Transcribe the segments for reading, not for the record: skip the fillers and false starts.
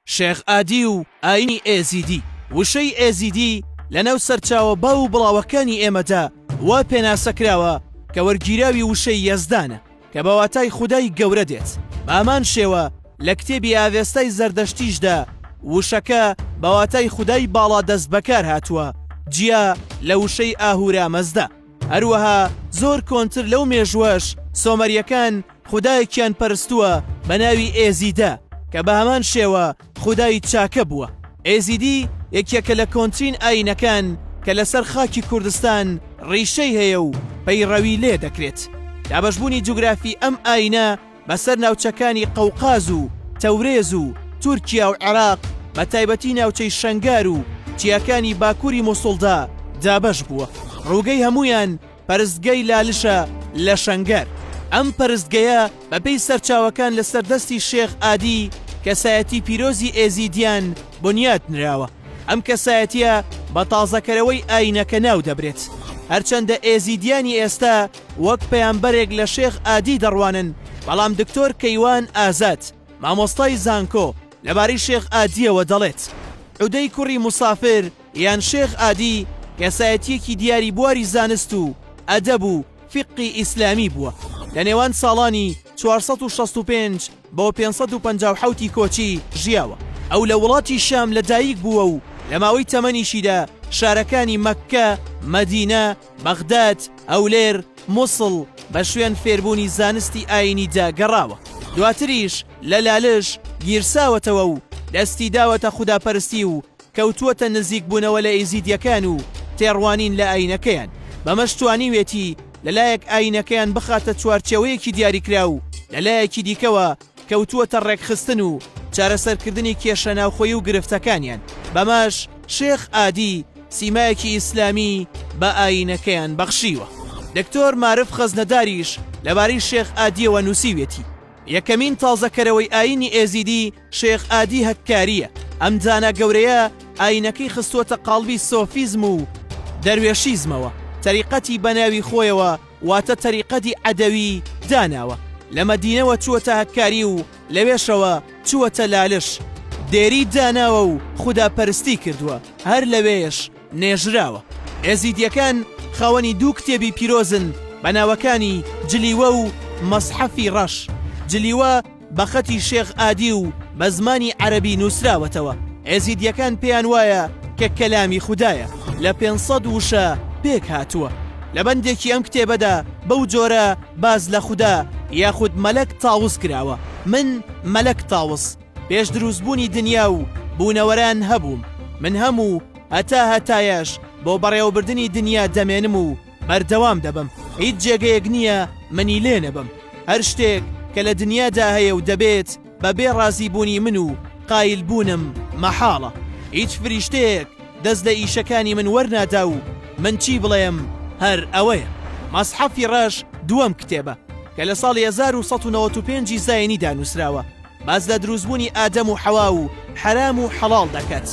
شێخ ئادی و ئایینی ئێزیدی. وشەی ئێزیدی لەناو سەرچاوە باو و بڵاوەکانی ئێمەدا وا پێناسە کراوە کە وەرگیراوی وشەی یەزدانە کە بە واتای خودای گەورە دێت. بە هەمان شێوە لە کتێبی ئاڤێستای زەردەشتیشدا وشەکە بە واتای خودای باڵادەست بەکار هاتووە جیا لە وشەی ئاهورا مەزدا. هەروەها زۆر کۆنتر لەو مێژووەش سۆمەرییەکان خودایەکیان پەرستووە بە ناوی ئێزیدە کە بە هەمان شێوە خودای چاکە بووە. ئێزیدی یەکێکە لە کۆنترین ئایینەکان کە لەسەر خاکی کوردستان ڕیشەی هەیە و پەیڕەوی لێ دەکرێت. دابەشبوونی جوگرافی ئەم ئایینە بەسەر ناوچەکانی قەوقاز و تەورێز و تورکیا و عێراق بە تایبەتی ناوچەی شەنگار و چیاکانی باکووری موسڵدا دابەش بووە. ڕووگەی هەموویان پەرستگەی لالشە لە شەنگار. ئەم پەرستگەیە بەپێی سەرچاوەکان لەسەر دەستی شێخ ئادی کەسایەتی پیرۆزی ئێزیدیان بنیات نراوە. ئەم کەسایەتیە بە تازەکەرەوەی ئایینەکە ناو دەبرێت. هەرچەندە ئێزیدیانی ئێستا وەک پەیامبەرێک لە شێخ ئادی دەڕوانن، بەڵام دکتۆر کەیوان ئازاد، مامۆستای زانکۆ، لەبارەی شێخ ئادییەوە دەڵێت، عودەی کوڕی موسافر یان شێخ ئادی کەسایەتییەکی دیاری بواری زانست و ئەدەب و فیقهی ئیسلامی بووە، لە نێوان ساڵانی 465 بۆ 557 ی کۆچی ژیاوە. ئەو لە وڵاتی شام لە دایک بووە و لە ماوەی تەمەنیشیدا شارەکانی مەککە، مەدینە، بەغداد، هەولێر، موسڵ بە شوێن فێربوونی زانستی ئایینیدا گەڕاوە. دواتریش لە لالش گیرساوەتەوە و دەستی داوەتە خوداپەرستی و کەوتووەتە نزیکبوونەوە لە ئێزیدییەکان و تێڕوانین لە ئایینەکەیان، بەمەش توانیوێتی لەلایەک ئایینەکەیان بخاتە چوارچێوەیەکی دیاریکراو، لەلایەکی دیکەوە کەوتووەتە ڕێکخستن و چارەسەرکردنی کێشە ناوخۆیی و گرفتەکانیان، بەمەش شێخ ئادی سیمایەکی ئیسلامی بە ئایینەکەیان بەخشیوە. دکتۆر مارف خەزنەداریش لەبارەی شێخ ئادییەوە نووسیویەتی، یەکەمین تازەکەرەوەی ئایینی ئێزیدی شێخ ئادی هەککارییە، ئەم زانا گەورەیە ئایینەکەی خستووەتە قاڵبی سۆفیزم و دەروێشیزمەوە، تەریقەتی بە ناوی خۆیەوە واتە تەریقەتی عەدەوی داناوە، لە مەدینەوە چووەتە هەککاری و لەوێشەوە چووەتە لالش، دێری داناوە و خوداپەرستی کردووە، هەر لەوێش نێژراوە. ئێزیدییەکان خاوەنی دوو کتێبی پیرۆزن بە ناوەکانی جلیوە و مەسحەفی ڕەش. جلیوە بە خەتی شێخ ئادی و بە زمانی عەرەبی نووسراوەتەوە. ئێزیدییەکان پێیان وایە کە کەلامی خودایە، لە 500 وشە پێک هاتووە. لە بەندێکی ئەم کتێبەدا بەو جۆرە باس لە خودا یاخود مەلەک تاوس کراوە، من مەلەک تاوس، پێش دروستبوونی دنیا و بوونەوەران هەبووم، من هەم و هەتا هەتایەش بۆ بەڕێوەبردنی دنیا دەمێنم و بەردەوام دەبم، هیچ جێگەیەک نییە منی لێ نەبم، هەر شتێک کە لە دنیادا هەیە و دەبێت بە بێ ڕازیبوونی من و قایل بوونم مەحاڵە، هیچ فریشتەیەک دەست لە ئیشەکانی من وەرنادا و من چی بڵێم هەر ئەوەیە. مەسحەفی ڕەش دووەم کتێبە کە لە ساڵی 1195 ی زاینیدا نووسراوە، باس لە دروستبوونی ئادەم و حەوا و حەرام و حەڵاڵ دەکات.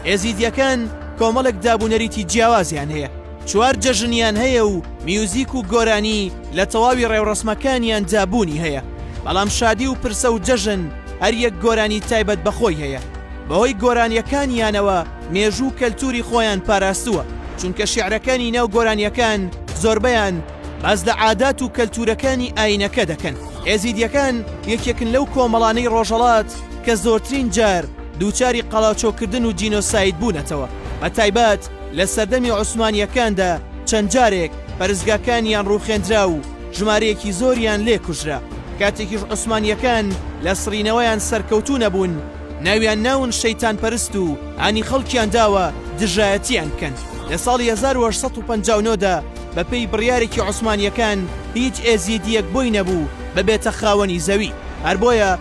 ئێزیدییەکان کۆمەڵێک دابونەریتی جیاوازیان هەیە، چوار جەژنیان هەیە و میوزیک و گۆرانی لە تەواوی ڕێوڕەسمەکانیاندا بوونی هەیە، بەڵام شادی و پرسە و جەژن هەر یەک گۆرانی تایبەت بە خۆی هەیە. بەهۆی گۆرانییەکانیانەوە مێژوو و کەلتوری خۆیان پاراستووە، چونکە شیعرەکانی ناو گۆرانییەکان زۆربەیان باس لە عادات و کەلتورەکانی ئاینەکە دەکەن. ئێزیدیەکان یەکێکن لەو کۆمەڵانەی ڕۆژهەڵات کە زۆرترین جار دووچاری قەڵاچۆکردن و جینۆساید بوونەتەوە، بە تایبەت لە سەردەمی عوسمانییەکاندا چەند جارێک پەرستگاکانیان ڕووخێندرا و ژمارەیەکی زۆریان لێ کوژرا، کاتێکیش عوسمانییەکان لە سڕینەوەیان سەرکەوتوو نەبوون ناویان ناون شەیتانپەرست و هانی خەڵکیان داوە دژایەتیان بکەن. لە ساڵی 1859 دا بەپێی بڕیارێکی عوسمانییەکان هیچ ئێزیدییەک بۆی نەبوو ببێتە خاوەنی زەوی، هەر بۆیە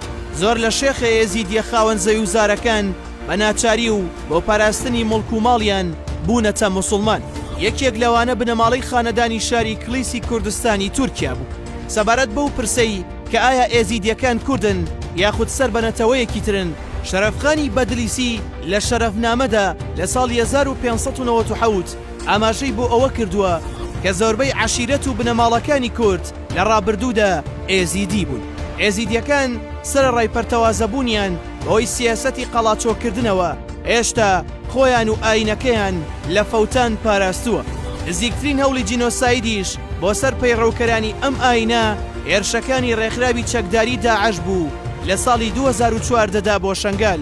زۆر لە شێخە ئێزیدییە خاوەن زەوی و زارەکان بە ناچاری و بۆ پاراستنی موڵک و ماڵیان بوونەتە موسوڵمان. یەکێک لەوانە بنەماڵەی خانەدانی شاری کلیسی کوردستانی تورکیا بوو. سەبارەت بەو پرسەی کە ئایا ئێزیدییەکان کوردن یاخود سەر بە نەتەوەیەکی ترن، شەرەفخانی بەدلیسی لە شەرەفنامەدا لە ساڵی 1597 ئاماژەی بۆ ئەوە کردووە کە زۆربەی عەشیرەت و بنەماڵەکانی کورد لە ڕابردوودا ئێزیدی بوون. ئێزیدییەکان. سەرەڕای پەرتەوازەبوونیان بەهۆی سیاسەتی قەڵاچۆکردنەوە، هێشتا خۆیان و ئایینەکەیان لە فەوتان پاراستووە. نزیکترین هەوڵی جینۆسایدیش بۆ سەر پەیڕەوکەرانی ئەم ئایینە هێرشەکانی ڕێکخراوی چەکداری داعش بوو لە ساڵی 2014 دا بۆ شەنگال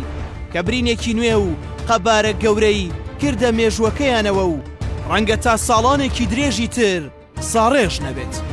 کە برینێکی نوێ و قەبارە گەورەی کردە مێژووەکەیانەوە و ڕەنگە تا ساڵانێکی درێژی تر ساڕێژ نەبێت.